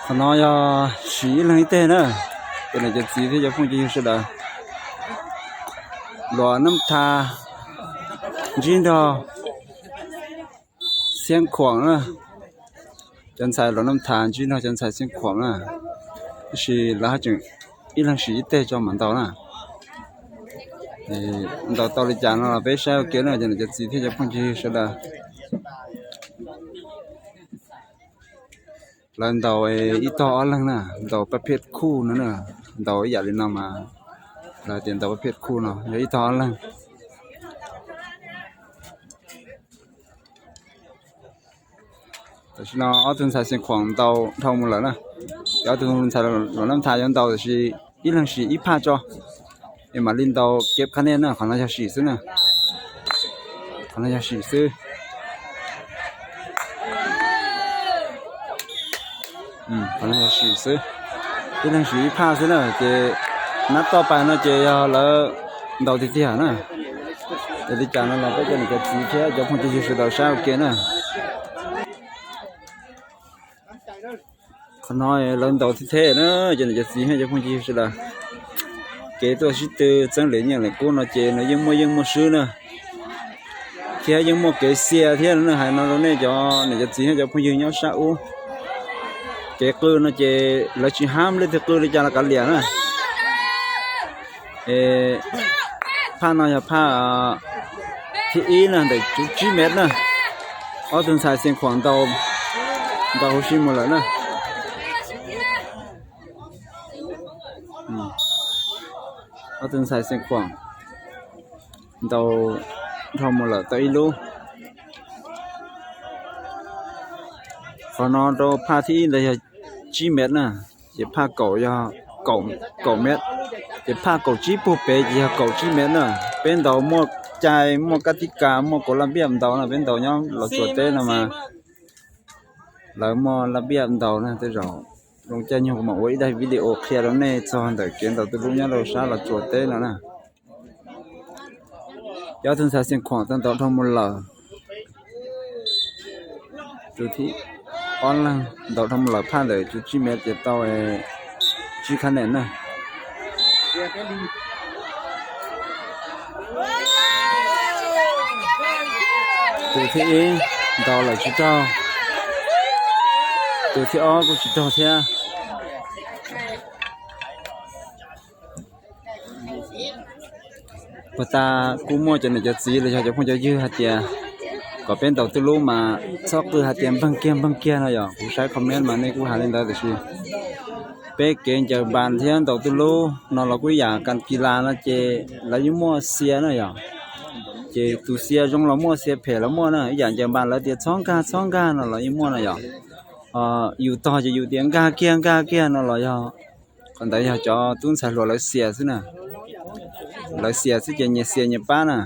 可能要十一轮一队呢，现在就集体就碰进去似的。罗南塔、金朝、先狂了，现在罗南塔、金朝现在先狂了，是然后就一轮十一队就蛮到了。诶，到到了讲了，别晒给了，现在就集体就碰进去似的。 ລະເດົາອີ່ຕໍ່ອັນລະນະ ເດົາປະເພດຄູ່ນັ້ນນະ ເດົາອີ່ຫຍັງເລີຍນຳມາ ລະເຕັນເດົາປະເພດຄູ່ເນາະ ອີ່ຕໍ່ອັນລະ ແຕ່ຊິເນາະ ອອກທຸນສາຍຊຽງຂວາງເດົາເທົ່າໝົດແລ້ວນະ ອອກທຸນສາຍຫຼວງນ້ຳທາຍັງເດົາຊິ ອີ່ຫຼັງຊິອີ່ພາຈໍ ເອັມມາລິນເດົາເກັບຄະແນນນະ ຂອງລາວຢາກຊິຊື້ນະ ຂອງລາວຢາກຊິຊື້ ອືມ ຂອງລາວຢາກຊິຊື້ ອີ່ຫຼັງຊິອີ່ພາຊື້ນະ ເຈ ນັດຕໍ່ໄປເນາະ ເຈ ລາວເດົາຕິດໆນະ ເດລິຈານລາວໄປຈະໜີກະຈີເທ ຈະຄົງຈະຢູ່ສຸດດາວຊາວເກນນະ ຂະນ້ອຍເລີ່ມເດົາແທ້ໆເນາະ ຈະໜີກະຈີໃຫ້ຈະຄົງຈີສຸດລະ ເກຕົວຊິຕື່ເຊິ່ງເຫຼຍຫຍັງເລີຍກູເນາະ ເຈເນາະ ຍິງມົວຍິງມົວຊືນະ ເທຍິງມົວເກເສຍເທນະ ໃຫ້ນອນໂລເນຈອ ໜີກະຈີໃຫ້ຈະຄົງຢືນຍອດຊາອູ ເກກືນະ ເຈລະຊິຫ້າມເລີຍ ເທກືນຈາລະກາເລຍນະ. ເອ ພານອຍພາ ທີອີນະ ໄດ້ຈຸດຈີແມັດນະ ອອກຕົນສາຍຊຽງຂວາງເດົາ ເດົາຊິໝົດແລ້ວນະ ອືມ ອອກຕົນສາຍຊຽງຂວາງ ເດົາເທົ່າໝົດແລ້ວ ເຕົາອີລູ ຂອນອນໂຕພາທີອີນໄດ້ ຈີແມັດນະ ເຈັບພາເກົາຢາເກົາ ເກົາແມັດ ເຈັບພາເກົາຈີປູເປ ຢາເກົາຈີແມັດນະ ເປັນເດົາໝົດຈ່າຍ ໝົດກະຕິກາ ໝົດກົດລະບຽບເດົານະ ເປັນເດົາຍ້ອນລາວຈົວເຕນະມາ ລາວໝົດລະບຽບເດົານະ ແຕ່ເຈົ້າ ລົງໃຈຍົກມາໂອຍ ໄດ້ວິດີໂອເຄລຍແລ້ວແນ່ ຊອນເດີເກນເດົາຕຸລຸຍາໂລຊາ ລາວຈົວເຕນະນະ. ຍາວເຖິງສາຍຊຽງຂວາງ ຕັ້ງເຕົາທອງໝົດເລີຍ ຈຸດທີ່ອອນລາງເຕົາທອງໝົດເລີຍ ພາເລີຍ ຈຸດຈີແມັດ ເຈັບເຕົາ ເອ ຈີຄະແນນນະ ຕູທີ່ເອ ເຕົາຫຼາຍຈຸດເຕົາ ຕູທີ່ອອກກູຈິດເຕົາເທຍ ປະຕາກູມົວຈະໜ້າຈະສີ ແລະ ຢາກຈະພົງຈະຢືດຫາເຕຍ ກໍເປັນເຕົາຕຸລຸມາຊອກຄືຫາເຕຍ ບັງເກຍມ ບັງເກຍມເນາະ ຢອກ ຜູ້ຊາຍຄອມເມັນມາໃນກູຫາເລນດາຕະຊີ ເປເກງຈາກບານທຽນເຕົາຕຸລຸເນາະ ລາວກູຢາການກິລານະເຈ ລາວຢູ່ມົວເສຍເນາະ ຢອກ ເຈຕູເສຍຈົງລາວມົວເສຍແຜລາວມົວນະ ຢາກຈາກບານລາວເຕຍ ຊອງກາ ຊອງກາເນາະ ລາວຢູ່ມົວນະ ຢອກ ເອີ ຢູ່ຕໍ່ຈະຢູ່ເຕຍ ກາກຽງ ກາກຽງເນາະ ລາວຢອກ ຄົນໃດຢາກຈະເອົາຕຸ້ນສາຍຫຼວງລາວເສຍຊື່ນະ ລາວເສຍຊື່ຈະເຍເສຍເຍປ້ານະ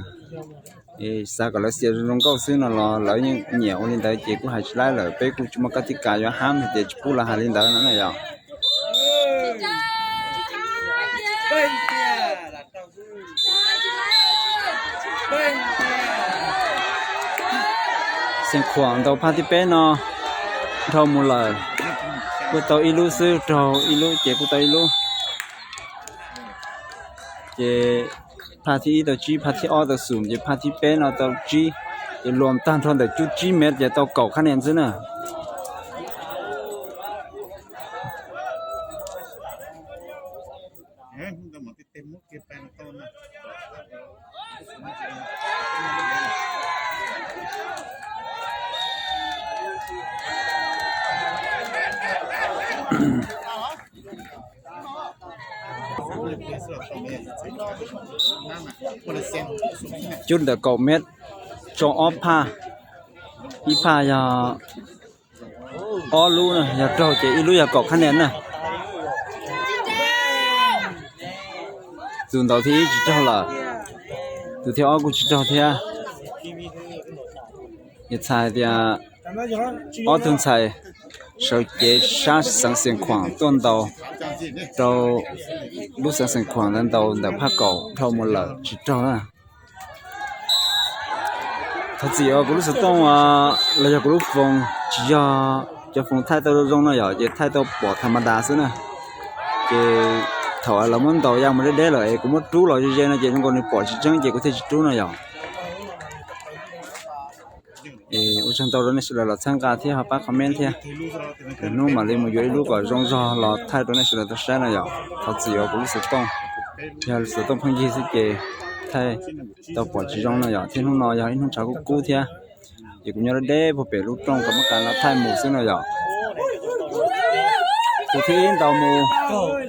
ເອ ສາກໍລາວເສຍລົງເກົ້າຊື່ນະ ລາວ ລາວຍັງຫຍຽວລິນໄດເຈ ກູຫາຊິໄລ່ລາວ ເປັນກູຈຸມະກະຕິກາ ຢາຫ້າມເດຈະປູລາຫາລິນໄດນັ້ນນະ ຢາ ຊຽງຂວາງເຕົາພາທີ່ເປັນເນາະ ເທົ່າໝູ່ເລີຍ ກູເຕົາອີລູຊື້ ເຕົາອີລູ ເຈ ກູເຕົາອີລູ ເຈ ພາທີ່ອີເຕົາຈີ ພາທີ່ອໍເຕົາສູນ ເຈ ພາທີ່ເປັນເອົາເຕົາຈີ ເຈ ລວມຕັ້ງທ່ອນໄດ້ຈຸດຈີແມັດ ເຈ ເຕົາເກົ້າຄະແນນຊື່ນະ. ຈຸດເດີເກົ້າແມັດ ຈອງອອບພາ ອີພາຢາ ອໍ ລູນະ ຢາເກົ້າເຈ ອີລູຢາເກົ້າຄະແນນນະ ສູນຕໍ່ທີ່ຈີເຈົ້າລະ ຕູທີ່ອໍກູຈີເຈົ້າເທຍ ເຮັດຊາຍເຕຍ ອໍ ເທິງໄຊ ເຊົາເຈ ຊາສັງສຽງຂວາງ ຕົ້ນເຕົາ ເຕົາ ລູກສັງສຽງຂວາງ ແລະ ເຕົາ ເຕົາພາເກົາ ເທົ່າໝົດລະ ຈີເຈົ້ານະ. ເຂົາຈີອອກກູລູກສະຕ້ອງວ່າ ລະຢາກກູລູກຟອງ ຈີຢາ Cho phung thai tau rung rung nao yau, je thai tau pua tha ma da su nao. Je thau a la mon tau yang ma de de lo, e ku mo tu lo je je nao, je nung ko ni pua chi chang je ku the chi tu nao yau. E, u chang tau ro ne su la la chang ka thi ha pa comment thi. Nu ma le mo yo i lu ko rung rung lo thai ro ne su la ta sa nao yau. Thau chi yo ku lu su tong. Ya lu su tong phang ji si je thai tau pua chi rung nao yau. Thi nu no yau, i nu cha ku ku thi. Ye ku nhớ đê, pua pe lu trong ka ma ka la thai mu su nao yau. Tu thi tau mu,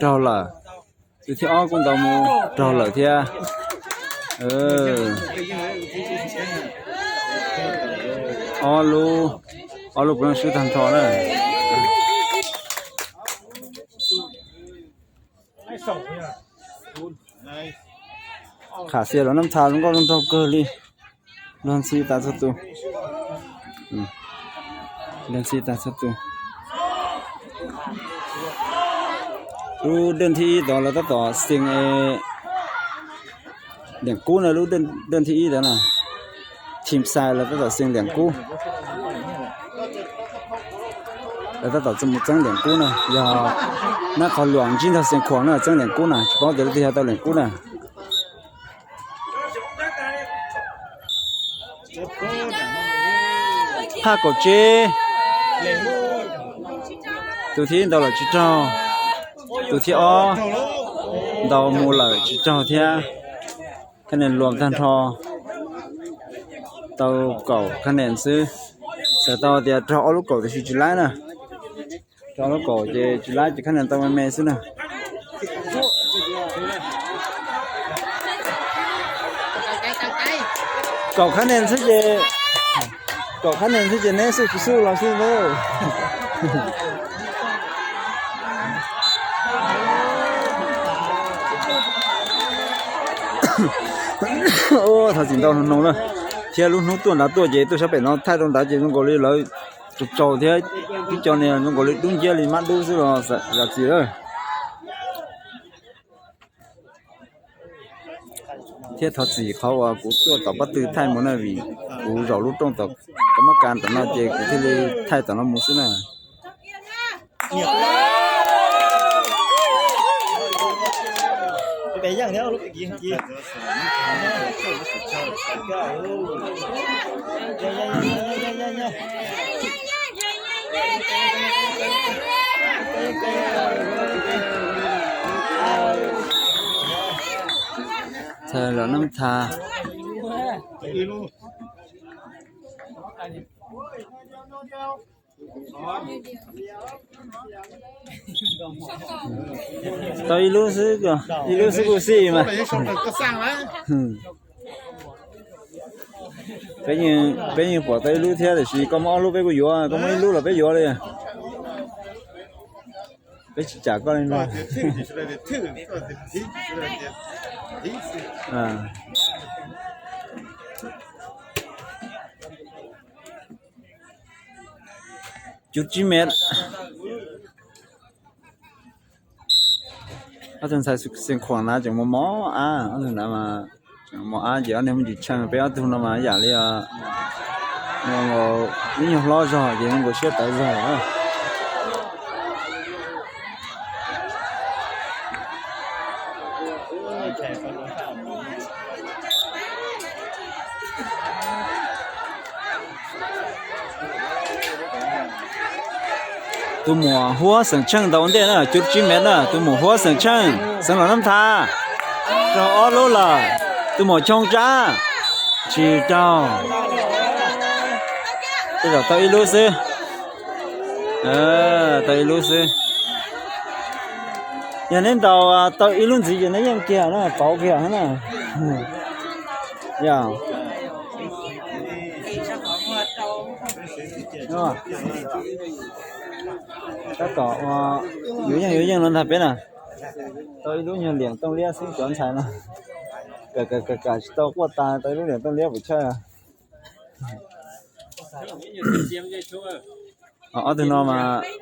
tau la. Tu thi o ku tau mu, tau la thi. Ơ. O lu, o lu ku su than tho nao. Kha sia lo nam tha lu ko lu tho kơ li. Đơn si ta sa tu. Đơn si ta sa tu. Lu đơn thi i to la ta to sing e. Liang ku nao lu đơn, đơn thi i to nao. Team sai la ta to sing liang ku. La ta to zeng mu zeng liang ku nao. Ya. Na kho luang jin ta sing khuang nao zeng liang ku nao. Chi pao de la ti ha to liang ku nao. Pha ko che. Tu thi tau la chi tau. Tu thi o. Tau mu la chi tau thia. Kha nien luam tan tho. Tau kau kha nien su. Sa tau tia tho o lu kau ti su chi lai nao. Cho nó có chứ, chỉ là chỉ khả năng tao mẹ xíu nè. Có khả năng xíu chứ. Có khả năng xíu chứ, nè, xíu, xíu, xíu, lo xíu, lo. Ô, thảo chỉnh tao nông đó. Chia lũ nút tuần đã tuần chứ, tôi sắp phải nó thay trong đã chứ, không có lý lắm. Chau chau thiab, pi cau ni nung ko li dung jia li ma du xwb lo, zam zam zi. Thiab thov txim ເຂົາວ່າ ກູຕົວະຕໍ່ປະຕູໄທໝົດນະ ຫວີ ກູເວົ້າລົງຕົງຕໍ່ກຳມະການຕໍ່ເນາະ ເຈ ກູຊິໄດ້ໄທຕໍ່ເນາະໝູ່ຊິນະ. ໄປຢ່າງດຽວ ລູກໄປກິນ ກິນ. ໃສ່ຫຼອດນ້ຳທາ. ເຕົ້າອີລູ້ຊື້ກໍ ອີລູ້ຊື້ກູຊິມາ. ເປັນຫຍັງ ເປັນຫຍັງປອກເຕົ້າອີລູ້ແທ້ ແຕ່ຊິກໍມາເອົາລູກໄປກູຢວ ກໍມາອີລູ້ລະໄປຢວເລີຍ. ໄປຊິຈາກກ່ອນເນາະ. ອ່າ ຈຸດຈີແມັດ ເອົາຈົນໃສ່ສຽງຂວາງນາ ຈັ່ງບໍ່ໝໍອາ ເອົາຈົນນາມາ ໝໍອາ ເຈົ້ານີ້ມັນຊິເຊີງໄປເອົາທຸນນາມາຢ່າເລີຍ. ມັນກໍມີຮໍລໍຈອ ເຈົ້າມັນກໍເຊຍຕາຍຈອ. ຕູໝໍຫົວເສີງເຊີງ ເຕົ້າເດນະ ຈຸດຈີແມັດນະ ຕູໝໍຫົວເສີງເຊີງ ເສີງຫຼອດນ້ຳທາ ເຈົ້າອອໂລລາ ຕູໝໍຊົງຈ້າ ຈີເຈົ້າ ເຈົ້າ ເຕົ້າອີລູ້ຊື້ ເອີ ເຕົ້າອີລູ້ຊື້. ຢ່າງນັ້ນເຕົ້າ ເຕົ້າອີລຸນຊິຢູ່ໃນຢ່າງກຽນະ ເປົາກຽນະ ຢ່າງ ເນາະ ຕາຕໍ່ວ່າ ຢູ່ຢ່າງ ຢູ່ຢ່າງນັ້ນຖ້າເປັນນະ ເຕົ້າອີລຸນຢູ່ຫຼຽງຕ້ອງເລຍຊິຈອນໄຊນະ ກະ ກະ ກະ ກະຊິຕໍ່ກວດຕາ ເຕົ້າອີລຸນຫຼຽງຕ້ອງເລຍບໍ່ໃຊ່. ເອົາ ເອົາແຕ່ນອນມາ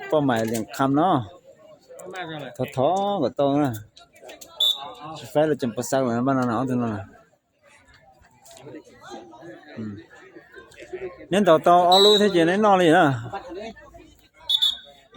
ເປົ້າໝາຍຫຼຽງຄຳເນາະ ຖອດຖອດກໍຕ້ອງນະ ຊິໄຟລະຈຳປາສັກລະບ້ານນັ້ນ ເອົາແຕ່ນອນນະ ອືມ ແມ່ນເຕົາເຕົາ ເອົາລູກແທ້ເຈໃນນອນເລີຍນະ.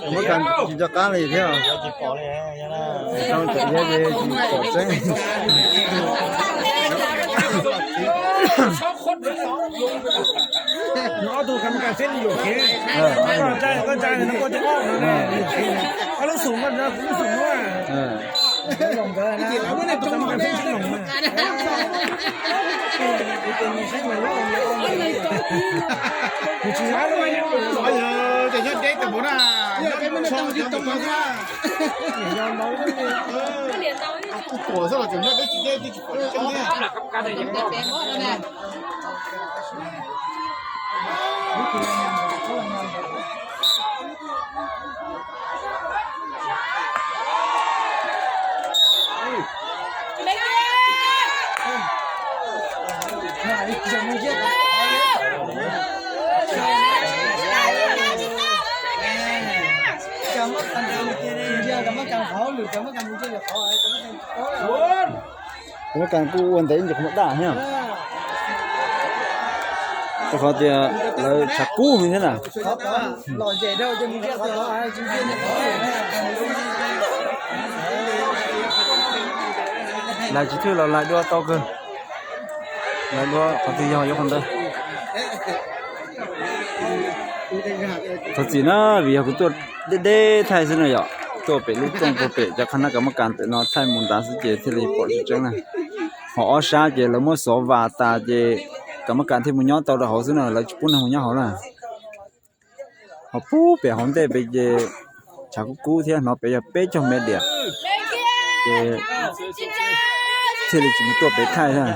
Hông có cần gì cho cá gì thiếu không? Không, tự nhiên gì, gì có chứ. Nó tụi cán bộ sen nhiều thế. Ờ, ờ. Con trai, con trai nó có tiếng ồn nó này, nhiều thế này. Có lúc súng mà nó cũng súng nữa. Ờ. Nó lồng cờ này, nó có này tụi cán bộ sen súng lồng này. ກຳມະການກູອ້ວນແຕ່ອີ່ຫຍັງກຳມະການເນາະ ແຕ່ເຂົາຈະ ລາວ ຊາກກູມີເດ້ນະ ລາຍຊິຖືກລາວ ລາຍດັວເຕົາເກີນ ລາຍດັວເຂົາຊິຍ້ອນຍົກຫັ້ນເດີ. ໂທດທີນະ ວິຍາກຸຕົວເດໆ ໄທຊະເນາະ ຕົວເປະ ລູກຕົງຕົວເປະ ຈາກຄະນະກຳມະການເຕະເນາະ ໄທມຸນດາສະເຈ ເທເລພອດ ຈັ່ງນະ ຫໍອອຊາເຈ ລະມົດສອວາຕາເຈ ກຳມະການທີ່ໝູຍອດຕໍ່ລະເຮົາຊະເນາະ ລະປຸ້ນໃຫ້ໝູຍອດເຮົາລະ ເຮົາປູເປະ ເຮົາເຕະເປະເຈ ຊາກຸກຸເທຍເນາະ ເປະເປະຈອມແມ່ດຽ ເຈ ເທເລຈິມຕົວເປະໄທນະ.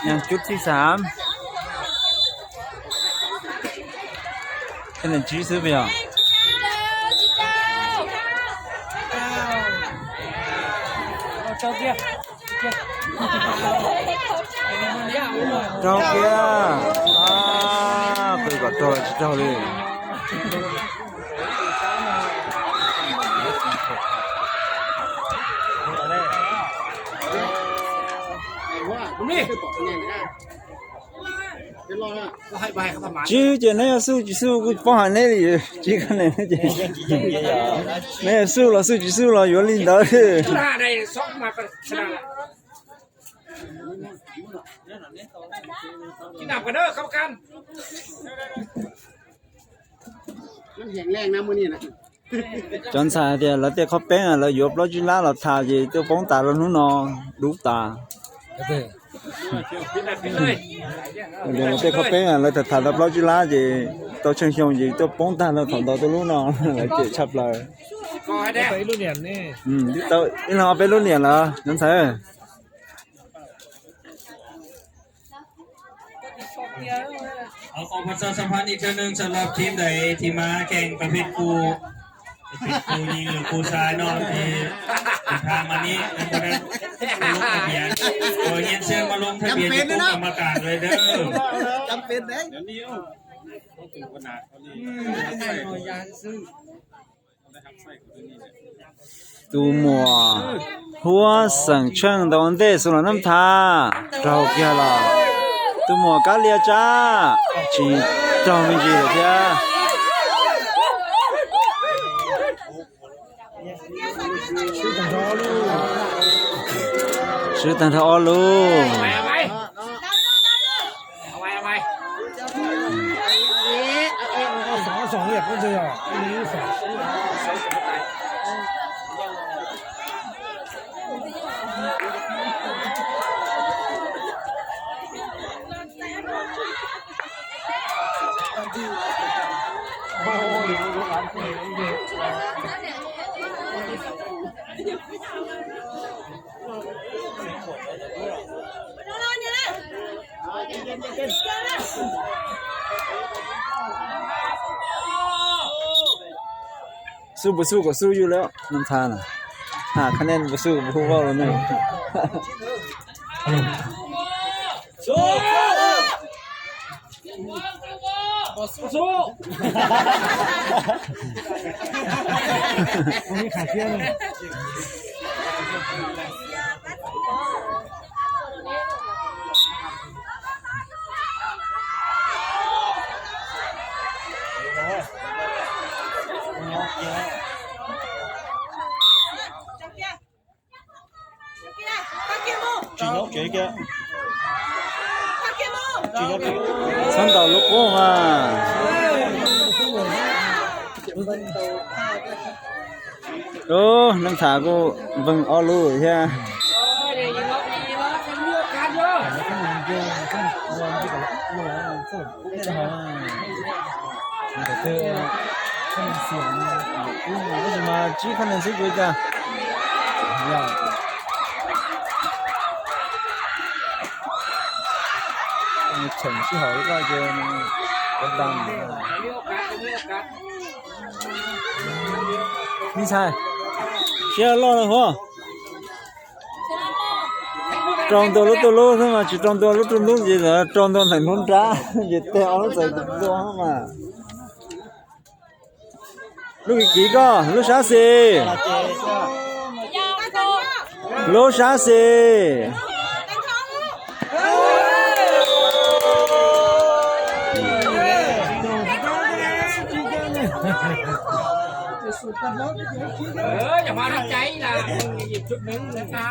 ຍັງຈຸດທີສາມ ເປັນອັນຈີ້ຊື້ໄປຫຍັງ? ເຈົ້າເກຍ ອາ ເປີດກອດເຈົ້າ ເຈົ້າເລີຍ. ຈື່ເຈ ໃນອາຊູຈິຊູ ກູປ້ອງຫັນແນ່ລີ ຈີກັນແນ່ເຈ ໃນອາຊູລາວ ຊູຈິຊູລາວ ຢູ່ລີນດາວເດີ. ກິນນ້ຳກັນເດີ ກຳມະການ ມັນແຫ້ງແລ້ງນະມື້ນີ້ນະ. ຈອນຊາຍເດ ລາວເຕະເຂົ້າແປ້ງອະ ລາວຢວບລອດຈີລາ ລາວທາເຈ ໂຕໂປ່ງຕາລາວໜູນອ ດຸກຕາ. ເດ ລາວເຕະເຂົ້າແປ້ງອະ ລາວທາລອດຈີລາເຈ ໂຕເຊີງຊົງເຈ ໂຕໂປ່ງຕາລາວຖອນຕໍ່ໂຕລູກນອ ລາວເຈະຊັບລາວ. ໄປລຸ້ນຫຍັງນີ້? ອືມ ໂຕ ອີ່ນ້ອງເອົາໄປລຸ້ນຫຍັງລະ ຈອນຊາຍເອີຍ? ເອົາ ຂໍປະຊາສຳພັນອີກເທື່ອໜຶ່ງ ສຳລັບທີມໃດທີ່ມາແຂ່ງປະເພດຄູ່ ເປັນຄູ່ຍິງ ຫຼື ຄູ່ຊາຍເນາະ ທີ່ເດີນທາງມານີ້ ຍັງບໍ່ໄດ້ລົງທະບຽນ ຂໍຮຽນເຊີນມາລົງທະບຽນຢູ່ໂຕະກຳມະການເລີຍເດີ. ຈຳເປັນເດ້ ອືມ ຕູມົວ Hua Seng Cheng Dawante Sula Nam Tha, trâu kia là tu mùa cá lia cha, chỉ trâu mình chỉ là kia. Sư tăng thơ ô lu. Su ບໍ່ສູ້ກໍສູ້ຢູ່ແລ້ວ ນ້ຳທານະ ຫາຄະແນນບໍ່ສູ້ກໍບໍ່ຮູ້ເວົ້າແລ້ວນີ້. ໂອ້ ນ້ຳທາກູເບິ່ງອໍລູເຮຍ. ມີຊາຍ ເຊຍລໍນະໂຫ ຕອງໂຕລຸຕຸລຸ ສະມາຊິຕອງໂຕລຸຕຸລຸ ເຢ ຕອງໂຕໃນນຸນຕາ ເຢ ແຕ່ເອົາໃສ່ໂຕເຮົາມາ ລູກອີກກີກໍ ລູກຊາເຊ ໂລຊາເຊ ເອີ ຢ່າມາໃນໃຈລະ ອີກຊຸດໜຶ່ງນະຄະ.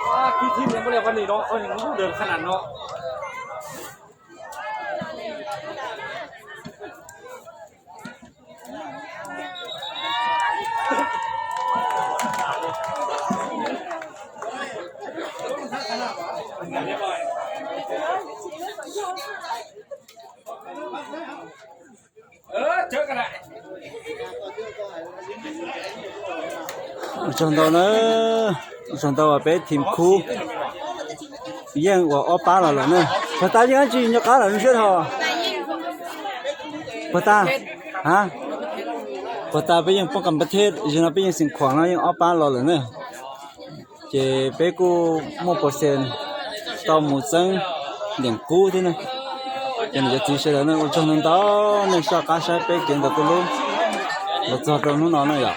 ອ່າ ທີ່ທີມຍັງບໍ່ແລ້ວກັນນີ້ເນາະ ເອີ ຍັງເດີນຂະໜາດເນາະ. ເອີ ເຈີກັນລະ ອຸດຊ່ອງເຕົາເນີ ອຸດຊ່ອງເຕົາວ່າເປັນທີມຄູ່ ຢ້ຽງວ່າອອກປາລາວລະເນີ ພາຕາຍັງຈີນຍອກກາລະເນາະ ພາຕາ ຮະ ພາຕາໄປຍັງປ້ອງກັນປະເທດ ຢູ່ນຳໄປຍັງສິງຂວາງເນາະ ຍັງອອກປາລາວລະເນີ. ເຈເປກູ່ມົ້ວໂປເຊັນ ເຕົ້າໝູເຊິ່ງ ຫຼຽງກູ້ທີ່ນັ້ນ ເປັນກະຈີເສຍແລ້ວນັ້ນ ໂອຈອນນັ້ນຕອນນີ້ຊອກກາໃຊ້ເປກຽງຕະກຸລຸ ລະຈອດຕະນຸນອນນະຢາ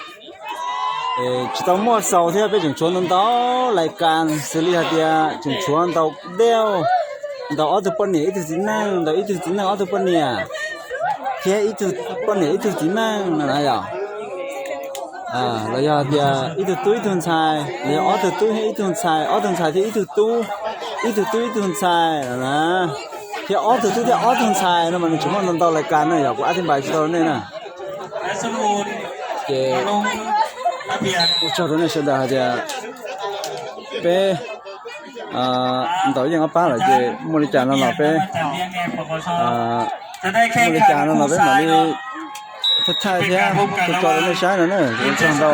ເອ ຈະຕ້ອງມົ້ວເຊົາທີ່ເປັນຈັ່ງຊວນນັ້ນຕອນ ລາຍການຊີຣີຫາເດຍ ຈຶ່ງຊວນຕອນດຽວ ຕອນອອກໂຕປະເນຍ ອີກໂຕທີໜຶ່ງ ຕອນອີກໂຕທີໜຶ່ງ ອອກໂຕປະເນຍ ເຄ ອີກໂຕປະເນຍ ອີກໂຕທີໜຶ່ງນັ້ນນະຢາ. ອ່າ ລະຍະເດຍ ອີກໂຕຕູ້ ອີກໂຕຊາຍ ລະຍະອອກໂຕຕູ້ ອີກໂຕຊາຍ ອອກໂຕຊາຍທີ່ອີກໂຕຕູ້ ອີກໂຕຕູ້ ອີກໂຕຊາຍນະ ທີ່ອອກໂຕຕູ້ ທີ່ອອກໂຕຊາຍນະ ມັນຈະມານຳຕໍ່ລາຍການນະ ຢາກອະທິບາຍໂຕນີ້ນະ ເຈ ອຸດຊ່ອງໂຕນີ້ເສຍດາຍເດຍ ເປ ອ່າ ເຕົາຍັງອາປາລະເຈ ບໍລິຈາກນຳເນາະເປ ອ່າ ບໍລິຈາກນຳເນາະເປ ມາລີ ທັກທາຍແທ້ ທຸກຄົນໃນຊາຍນັ້ນເນີ ອຸດຊ່ອງເຕົາ